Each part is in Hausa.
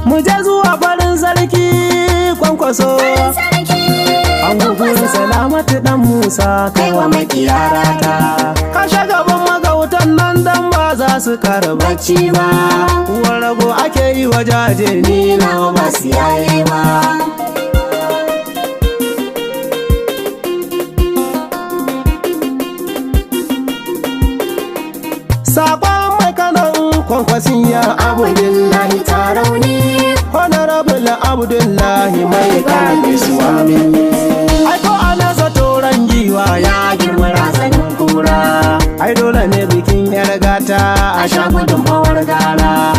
Mu je zuwa farin sarki Kwankwaso. Sarki. An gugurin Salamatu dan Musa, kai wa makiyarata. Kashe gaban magautan nan dan ba za su kara bacci ba. Uwar rago ake yi wa jaje, ni nawa ba su yaye ba. Sakon mai kanan Kwankwasin ya Abdullahi Tarauni. Honorable Abdullahi mai kanan Suwami. Aiko ana zato ran giwa ya girma razanin kura. Ai dole ne bikin yar gata a sha gudunmawar gara.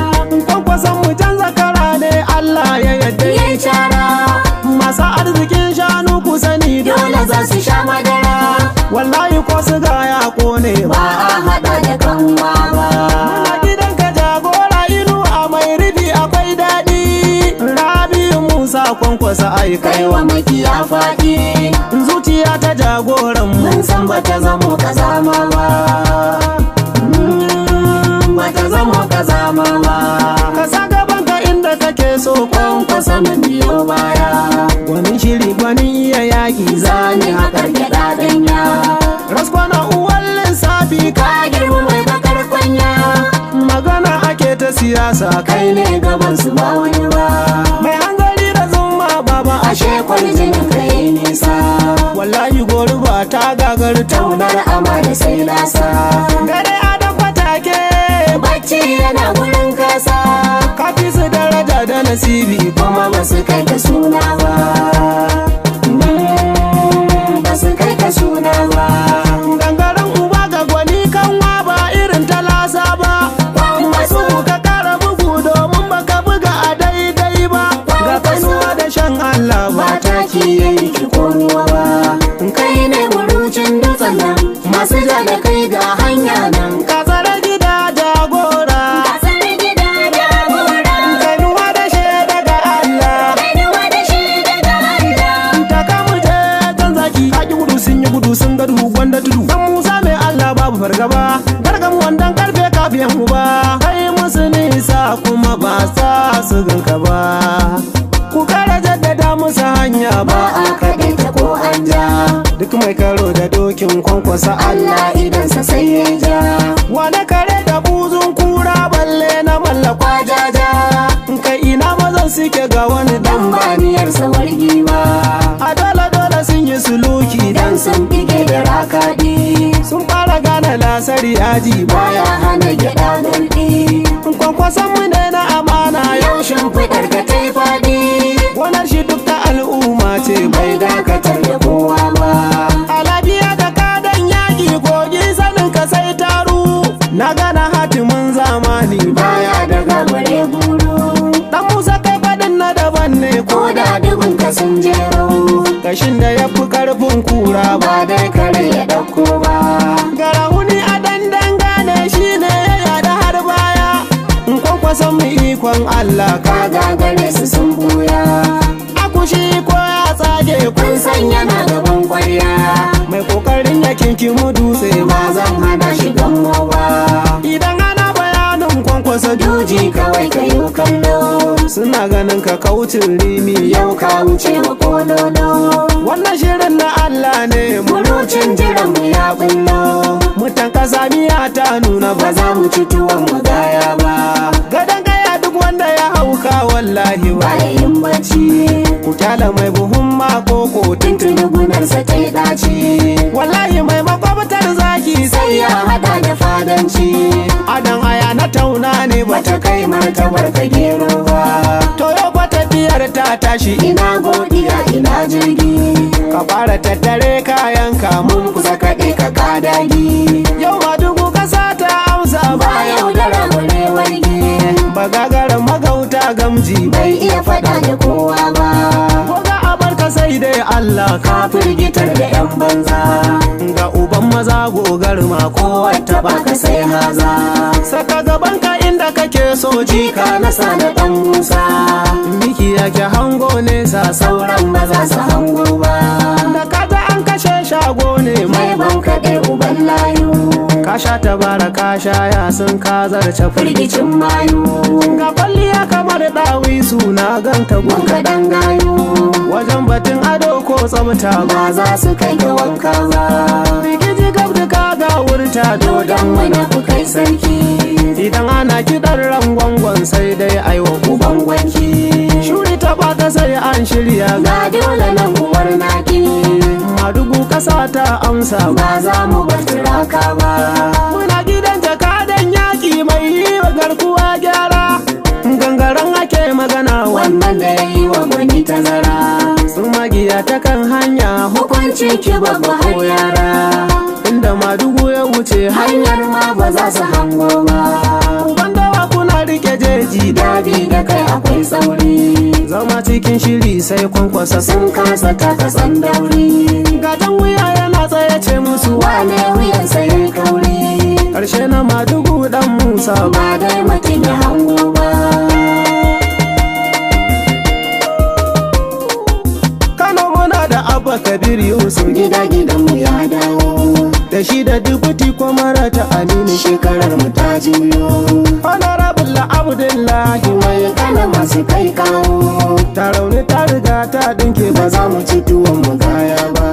Kwankwason mu canza kara ne, Allah ya yadda ya Yayi cara. Masu arzikin shanu, ku sani dole za su sha madara. Wallahi ko su ga ya kone ba ba a hada da kanwa ba. A gidanka jagora inu a mai rufi akwai daɗi. Rabi'u Musa Kwankwasa, ai kai kai wa makiya faɗi. Zuciya ta jagoran mu mun san bata zamo kazama ba. Bata zamo kazama ba. Ka sa gaban ka inda kake so. Kwankwasa, mun biyo baya. Gwanin shiri, gwanin iya yaƙi. Zani haƙar gyaɗa ɗanya. Raskwana uwan lissafi ka ka girma mai bakar kwanya. Magana ake ta siyasa, kai ne gaban su ba wani ba. Mai hanzari da zuma baba. Ashe kwarjinin ka yi nisa. Wallahi goruba ta gagar taunar ama da sai lasa. Gare adam fatake. Bacci yana gurin kasa. Ka fi su daraja da nasibi. Kuma ba su kai ka suna ba. Ba su kai ka suna ba. Gangaren uba ga gwani kanwa ba irin talasa ba. Kwankwaso. Masu ka kara bugu domin baka buga a daidai ba. Ga kainuwa da shan Allah ba ba taki yayi ko ruwa ba. Kai ne murucin dutsen nan, masu ja da kai ga hanya nan. Ka tsare gida jagora. Kasar gida jagora. Kainuwa da shaida ga Allah. Kainuwa da shi daga Allah. Taka mu je kan zaki. Kaki gudu sun yi gudu sun ga duhu gwanda tudu. Dan Musa mai Allah, babu fargaba. Gargamu wandan karfe kafiyan uba. Kai musu nisa kuma ba sa su ganka ba. Ku kara jaddada musu hanya ba ba a kaɗe ta ko an ja. Duk mai karo da dokin Kwankwasa, Allah idansa sai ya ja. Wane kare da buzun kura balle na mallakwa jaja. Kai ina mazan suke ga wani dan dan baniyarsa wargi ba. A dole dole sun yi suluki. Dan sun bige da rakaɗi. Sun fara gane lasari aji baya hana gyaɗa garɗi. Kwankwason mu ne na amana. Yau shimfiɗar ka ta yi faɗi. Gonar shi duk ta al'umma ce. Bai dakatar da kowa ba. A lafiya da kadan yaƙi kogi sanin ka sai taru. Na gana hatimin zamani. Baya daga bare guru. Dan Musa, kai faɗin na daban ne. Ko da dubin ka sun jero. Kashin da ya fi karfin kura ba ba dai kare ya ɗauko ba. Garahuni a dandan gane shi ne ya yada har baya. In Kwankwason mu, ikon Allah ka ka gagare su sun buya. Akushi ko ya tsage. Kun san yana gaban kwarya. Mai kokarin ya kinkimu dutse ba zan hana shi gammo ba. Idan ana bayanin Kwankwasa, juji kawai ka yi kallo. Suna ganin ka kaucin rimi. Yau ka wuce wa kololo. Wannan shirin na Allah ne mu. Murucin jiran mu ya bullo. Mutan kasa, miya ta nuna ba ba za mu ci tuwon mu gaya ba. Gadon kaya duk wanda ya hauka wallahi ba ba ya yin bacci. Ku kyala mai buhun makoko. Tuntuni gunarsa ta yi ɗaci. Wallahi mai makwabtar zaki sai ya hada da fadanci. Adan aya na tauna ne bata bata kai martabar ka gero ba. To yau fa tafiyar ta tashi. Ina godiya, ina jirgi. Ka fara tattare kayan ka, mun kusa kaɗe ka kadagi. Yau ma dubu kasa ta amsa ba ba yaudara bare wargi. Ba gagarin magauta gamji bai iya faɗa da kowa ba. Ko ga abarka sai dai Allah ka firgitar da yan banza. Ga uban maza gogar ma kowa taɓa ka sai haza. Saka gaban ka inda kake so. Jika na sana ɗan Musa. Miki yake hango nesa. Sauran ba za su hango ba. Da kaga an kashe shago ne. Mai ban kaɗe uban layu. Ka sha tabara, ka sha yasin, ka zarce firgicin mayu. Ga kwalliya kamar ɗawi suna ganta Mun gunka. kaɗan gayu. Wajen batun ado ko tsabta ba. Ba za su kai ga wanka ba. Rigiji gab da ka ga wurta Dodon dodon. munafukai sarki. Idan ana kiɗan rangwangon sai dai aiwa uban Gwanki. Shuri ta baka sai an shirya ga. Ga dole nan uwar naki. Madugu ƙasa ta amsa ba. Ba za mu bar turaka ba. Muna gidan jakadan yaƙi mai yi wa garkuwa gyara. Gangaren ake magana Wannan da ya yi wa gwani tazara. Su magiya ta kan hanya. Hukuncin ki babba har yara. Inda Madugu ya wuce Hanyar ma ba za su hango ba. Uban dawa kuna rike jeji. Dabi da kai akwai tsauri. Zama cikin shiri sai Kwankwasa. Sun kasa taka tsandauri. Gatan wuya yana tsaye ce musu. Wane wuyansa ya yi kauri. Karshe na Madugu dan Musa ba. Ba dai mutum ya hango ba. Kano muna da Abba Kabir Yusuf. Gida gidanmu ya dawo. Da shi da dubuti kwamara ta Aminu. Shekarar mu ta juyo. Honorable Abdullahi. Mai kana masu kai kawo. Ta rauni ta riga ta dinke Ba ba. za mu ci tuwon mu gaya ba.